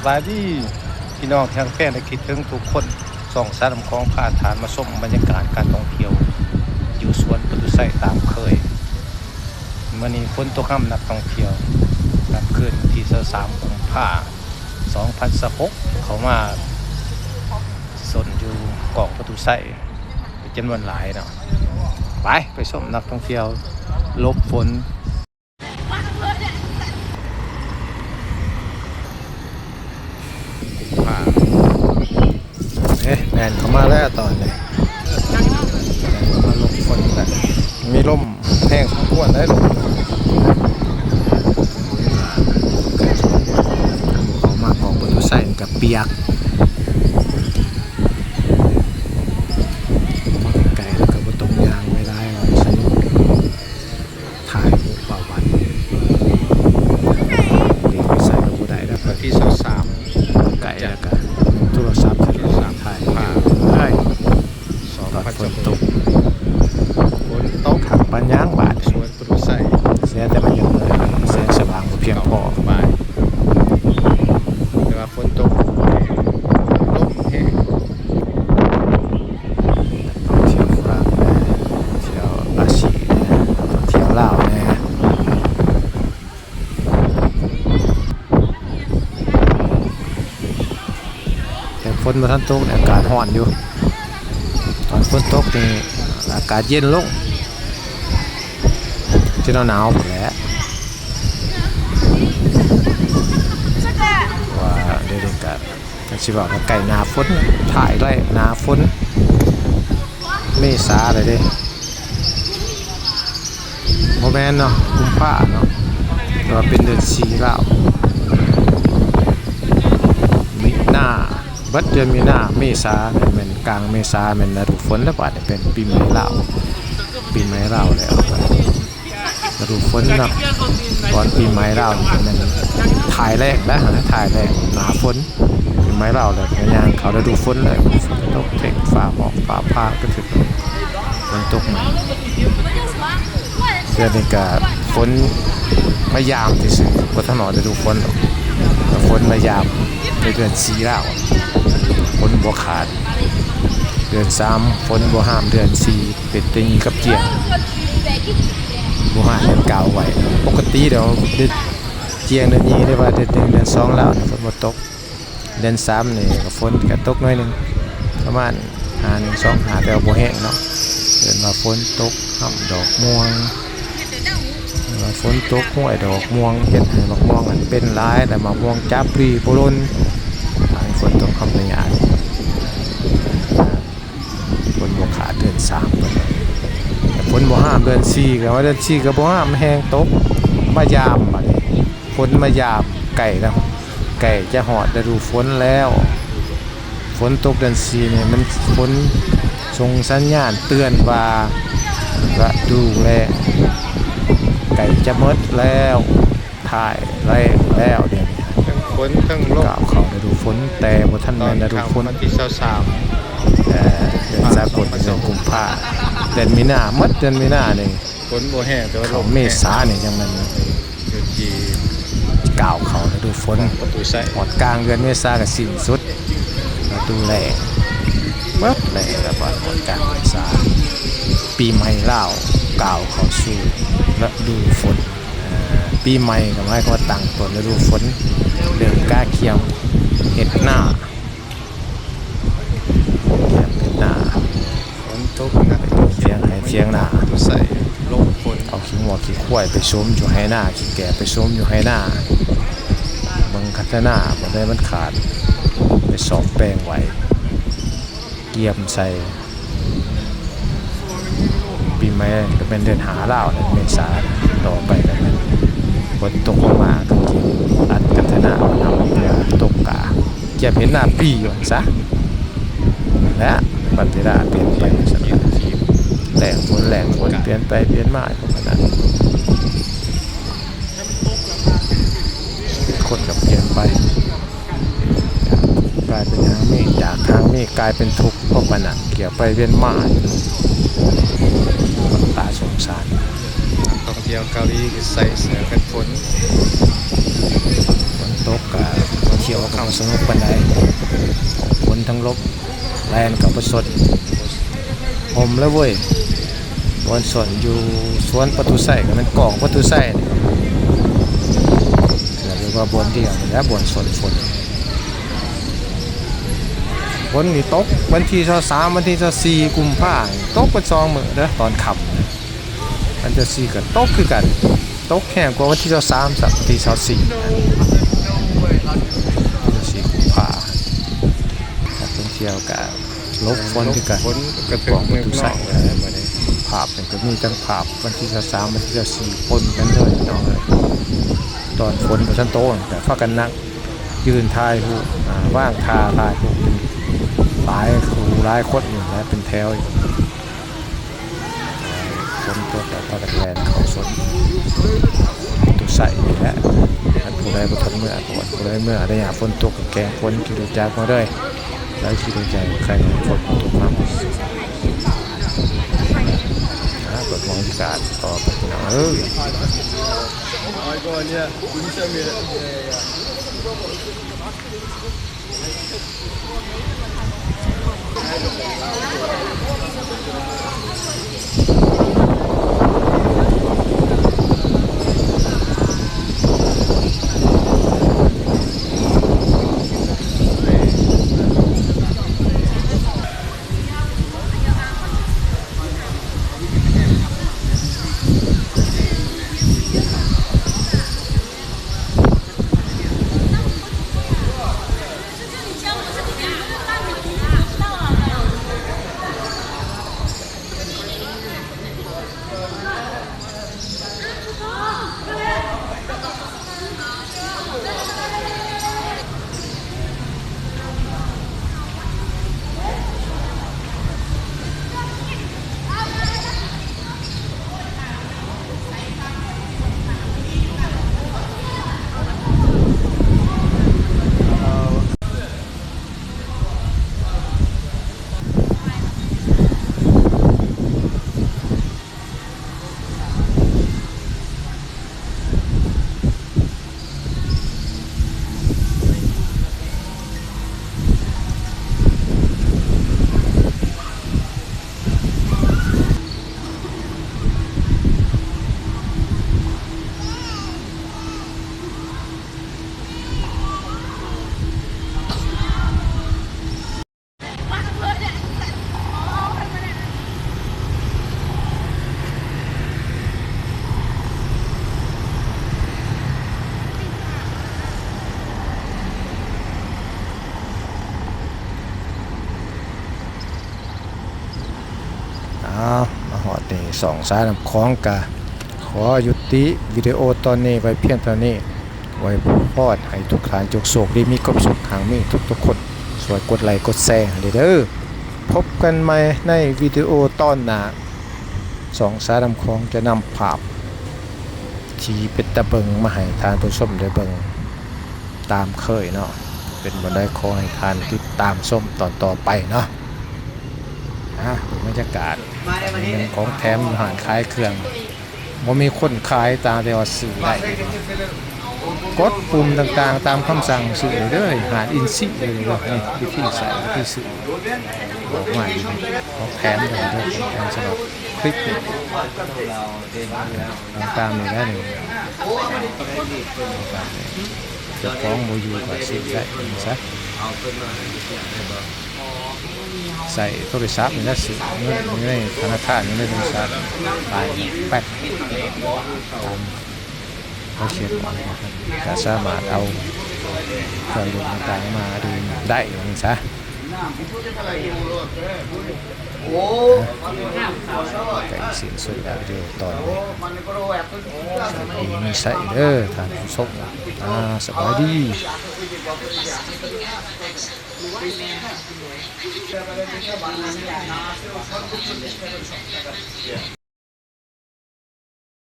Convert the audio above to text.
ສະບາຍດີພີ່ນ້ອງທີ່ຮັກແພງ ແລະ ຄິດເຖິງທຸກຄົນ. ຊ່ອງສາຍນ້ຳຂອງພາທ່ານມາຊົມບັນຍາກາດການທ່ອງທ່ຽວຢູ່ສວນປະຕູໄຊຕາມເຄີຍ. ມື້ນີ້ຝົນຕົກຮຳນັກທ່ອງທ່ຽວ, ນັບຄືນວັນທີຊາວສາມ ກຸມພາ ສອງພັນຊາວຫົກ ເຂົ້າມາຊົມຢູ່ກອງປະຕູໄຊເປັນຈຳນວນຫຼາຍເນາະ. ໄປ ໄປຊົມນັກທ່ອງທ່ຽວຫຼົບຝົນ. ເອີ ແລ່ນເຂົ້າມາແລ້ວຕອນນີ້ ແລ່ນເຂົ້າມາຫຼົບຝົນແລ້ວ. ມີລົມແຮງສົມຄວນໄດ໋ ລົມ ເຂົ້າມາກອງປະຕູໄຊກໍປຽກ. ມາໄກໆ ແລ້ວກໍບໍ່ຕ້ອງຍ່າງໄປຫຼາຍ ສະໜຸກ. ຖ່າຍຮູບປະຫວັດ ເດັກໃສ່ກໍບໍ່ໄດ້ແລ້ວ. ວັນທີຊາວສາມ ໃກ້ແລ້ວກໍໂທລະສັບຖ່າຍພາບໄດ້. ຕອນຝົນຕົກ ຝົນຕົກຄັກປານຫຍັງບາດນີ້ ສວນປະຕູໄຊ ແສງແຕ່ມັນຍັງ ແສງສະຫວ່າງບໍ່ພຽງພໍ ແຕ່ວ່າຝົນຕົກ ລົມແຮງ. ທ່ອງທ່ຽວຝຣັ່ງແດ່ ທ່ອງທ່ຽວອາຊີແດ່ ທ່ອງທ່ຽວລາວແດ່. ແຕ່ຝົນບໍ່ທັນຕົກນີ້ ອາກາດຮ້ອນຢູ່. ຕອນຝົນຕົກນີ້ ອາກາດເຢັນລົງ ຊິໜາວໆພຸ້ນແຫຼະ. ວ່າເດ ເດກະ ກໍຊິເວົ້າວ່າໃກ້ໜ້າຝົນ ທ້າຍໄລ່ໜ້າຝົນ ເມສາແລ້ວເດ້. ບໍ່ແມ່ນເນາະ ກຸມພາເນາະ ແຕ່ວ່າເປັນເດືອນສີ່ລາວ. ມິນາ ເບິດເດືອນມິນາ ເມສາ ແມ່ນກາງເມສາ ແມ່ນລະດູຝົນແລ້ວ. ບາດນີ້ເປັນປີໃໝ່ລາວ ປີໃໝ່ລາວແລ້ວ. ລະດູຝົນເນາະ ກ່ອນປີໃໝ່ລາວນີ້ແມ່ນທ້າຍແລ້ງນະ ທ້າຍແລ້ງ ໜ້າຝົນ. ປີໃໝ່ລາວແລ້ວກໍຍ່າງເຂົ້າລະດູຝົນເລີຍ ຝົນກໍຕົກເທັງ ຟ້າຮ້ອງ ຟ້າຜ່າກະທຶກ ຝົນຕົກມາ. ດຽວນີ້ກະຝົນມາຢາມຊື່ໆ ບໍ່ທັນຮອດລະດູຝົນດອກ ຝົນມາຢາມໃນເດືອນສີ່ລາວ. ຝົນບໍ່ຂາດເດືອນສາມ ຝົນບໍ່ຫ້າມເດືອນສີ່ ເປັນແຕ່ຫຍີ່ກັບຈຽງ ບໍ່ຫ້າມເດືອນເກົ້າໄວ້. ປົກກະຕິແລ້ວ ເດືອນຈຽງ ເດືອນຫຍີ່ ຫຼືວ່າເດືອນໜຶ່ງ ເດືອນສອງລາວນີ້ ຝົນບໍ່ຕົກ. ເດືອນສາມນີ້ກໍຝົນກໍຕົກໜ້ອຍໜຶ່ງ ປະມານຫ້າ ໜຶ່ງ ສອງ ຫ້າ ແຕ່ວ່າບໍ່ແຮງເນາະ. ເອີ້ນວ່າຝົນຕົກຫ້ຳດອກມ່ວງ ເອີ້ນວ່າຝົນຕົກຫ້ວຍດອກມ່ວງ ເຮັດໃຫ້ໝາກມ່ວງຫັ້ນເປັນຫຼາຍ ແລ້ວໝາກມ່ວງຈັບລີບໍ່ຫຼົ່ນ. ອັນນີ້ຝົນຕົກຫ້ຳໄລຍະນີ້ ຝົນບໍ່ຂາດເດືອນສາມ ເພິ່ນວ່າ. ແຕ່ຝົນບໍ່ຫ້າມເດືອນສີ່ ກໍວ່າເດືອນສີ່ກໍບໍ່ຫ້າມແຮງຕົກ ມາຢາມ. ບາດນີ້ຝົນມາຢາມໃກ້ແລ້ວ ໃກ້ຈະຮອດລະດູຝົນແລ້ວ. ຝົນຕົກເດືອນສີ່ນີ້ ມັນຝົນສົ່ງສັນຍານເຕືອນວ່າ ລະດູແລ້ງໃກ້ຈະໝົດແລ້ວ. ທ້າຍແລ້ງແລ້ວ ດຽວນີ້ ທັງຝົນທັງລົມ ກ້າວເຂົ້າລະດູຝົນ ແຕ່ບໍ່ທັນແມ່ນລະດູຝົນ. ວັນທີຊາວສາມ ເອີ ເດືອນສາກົນ ເດືອນກຸມພາ ເດືອນມີນາ ໝົດເດືອນມີນານີ້ ຝົນບໍ່ແຮງ ແຕ່ວ່າລົມແຮງ. ເຂົ້າເມສານີ້ຍັງແມ່ນຢູ່ທີ່ ກ້າວເຂົ້າລະດູຝົນ ປະຕູໄຊ ຮອດກາງເດືອນເມສາກໍສິ້ນສຸດລະດູແລ້ງ ໝົດແລ້ງແລ້ວ. ບາດຮອດກາງເມສາ ປີໃໝ່ລາວ ກ້າວເຂົ້າສູ່ລະດູຝົນ. ເອີ ປີໃໝ່ກໍໝາຍຄວາມວ່າຕັ້ງຕົ້ນລະດູຝົນ ເລີ່ມກະກຽມເຮັດນາ ກຽມເຮັດນາ. ຝົນຕົກໜັກ ໄປຖຽງໄຮ່ຖຽງນາ ໃສ່ລົມຝົນ ເອົາຂີ້ງົວຂີ້ຄວາຍໄປສົມຢູ່ໄຮ່ນາ ຂີ້ແກະໄປສົມຢູ່ໄຮ່ນາ ເບິ່ງຄັນທະນາ ບໍ່ໄດ້ມັນຂາດ ໄປສ້ອມແປງໄວ້ ກຽມໃສ່. ປີໃໝ່ກໍແມ່ນເດືອນຫ້າລາວ ເດືອນເມສາ ຕໍ່ໄປກໍແມ່ນຝົນຕົກລົງມາກໍກຽມອັດກັນທະນາເອົານ້ຳເພື່ອຕົກກາ ກຽມເຮັດນາປີວ່າຊັ້ນຊະ ແລະ ບັດເວລາປ່ຽນໄປ ແລ້ງຝົນແລ້ງຝົນປ່ຽນໄປປ່ຽນມາຢູ່ຂະໜາດ ຄົນກໍປ່ຽນໄປ ກາຍເປັນຫາງມີ ຈາກຫາງມີກາຍເປັນທຸກ ເພາະປານນັ້ນ ກຽວໄປວຽນມາຢູ່ ຕາສົງສານ. ນັກທ່ອງທ່ຽວເກົາຫຼີກໍໃສ່ເສື້ອກັນຝົນ ຝົນຕົກກໍມາທ່ຽວກັບ ສະໜຸກປານໃດ. ຄົນທັງລົບແລ່ນເຂົ້າໄປຊົນ ຫົ່ມແລ້ວເວີຍ. ບ່ອນຊົນຢູ່ສວນປະຕູໄຊ ກໍແມ່ນກອງປະຕູໄຊນີ້ ເກືອບວ່າບ່ອນດຽວນີ້ແຫຼະ ບ່ອນຊົນຝົນ. ຝົນນີ້ຕົກວັນທີຊາວສາມ ວັນທີຊາວສີ່ກຸມພາ ຕົກເປັນສອງມື້ເດີ້ ຕອນຄ່ຳ. ວັນທີຊາວສີ່ກໍຕົກຄືກັນ ຕົກແຮງກວ່າວັນທີຊາວສາມຊ້ຳ ວັນທີຊາວສີ່ ສີ່ກຸມພາ. ນັກທ່ອງທ່ຽວກໍຫຼົບຝົນຄືກັນ ກອງປະຕູໄຊ. ພາບນີ້ກໍມີທັງພາບວັນທີຊາວສາມ ວັນທີຊາວສີ່ປົນກັນເລີຍພີ່ນ້ອງເອີຍ. ຕອນຝົນບໍ່ທັນຕົກກໍພາກັນນັ່ງຢືນຖ່າຍຮູບ ອາ ວາງທ່າຖ່າຍຮູບເປັນຫຼາຍຄູ່ຫຼາຍຄົນຢູ່ແຫຼະ ເປັນແຖວຢູ່. ຝົນຕົກກໍພາກັນແລ່ນເຂົ້າຊົນປະຕູໄຊນີ້ແຫຼະ. ຄັນຜູ້ໃດບໍ່ທັນເມືອ ຜູ້ໃດເມືອໄລຍະຝົນຕົກກໍແກ່ງຝົນຂີ່ລົດຈັກມາເລີຍ. ແລ້ວຂີ່ລົດຈັກໃຄຝົນຕົກມາ ຫາເບິ່ງບັນຍາກາດຕໍ່ໄປພີ່ນ້ອງເອີຍ. ອ້າວ ມາຮອດນີ້ ຊ່ອງສາຍນ້ຳຂອງກະຂໍຍຸຕິວິດີໂອຕອນນີ້ໄວ້ພຽງເທົ່ານີ້. ອວຍພອນໃຫ້ທຸກທ່ານຈົ່ງໂຊກດີ ມີຄວາມສຸກ ຮັ່ງມີທຸກໆຄົນ. ຊ່ວຍກົດໄລກົດແຊໃຫ້ເດີ. ພົບກັນໃໝ່ໃນວິດີໂອຕອນໜ້າ. ຊ່ອງສາຍນ້ຳຂອງຈະນຳພາບທີ່ເປັນຕາເບິ່ງມາໃຫ້ທ່ານຜູ້ຊົມໄດ້ເບິ່ງຕາມເຄີຍເນາະ. ເປັນບ່ອນໃດ ຂໍໃຫ້ທ່ານຕິດຕາມຊົມຕອນຕໍ່ໄປເນາະ. ອ່າ ເປັນບັນຍາກາດ ອັນນີ້ແມ່ນຂອງແຖມຢູ່ຮ້ານຂາຍເຄື່ອງ. ບໍ່ມີຄົນຂາຍ ຕ່າງແຕ່ວ່າຊື້ໄດ້. ກົດປຸ່ມຕ່າງໆຕາມຄຳສັ່ງຊື້ໄດ້ເລີຍ. ຮ້ານອິນຊີເລີຍເນາະ. ນີ້ວິທີໃຊ້ ວິທີຊື້ ບອກມາຢູ່ນີ້ ຂອງແຖມເດີ ຂອງແຖມສຳລັບຄລິບນີ້ ຕ່າງໆນີ້ແຫຼະນີ້. ເຈົ້າຂອງບໍ່ຢູ່ກໍຊື້ໄດ້ ວ່າຊັ້ນຊະ. ໃຊ້ໂທລະສັບນີ້ແຫຼະ ຊື້ເງິນຢູ່ໃນທະນາຄານ ຢູ່ໃນໂທລະສັບ ປາຍແປັດ ຕາມເຂົາຂຽນ ກໍສາມາດເອົາເຄື່ອງດື່ມຕ່າງໆມາດື່ມໄດ້ ວ່າຊັ້ນຊະ. ໃກ້ສິ້ນສຸດແລ້ວວິດີໂອຕອນນີ້. ໂຊກດີມີໄຊເດີທ່ານຜູ້ຊົມ. ອ່າ ສະບາຍດີ.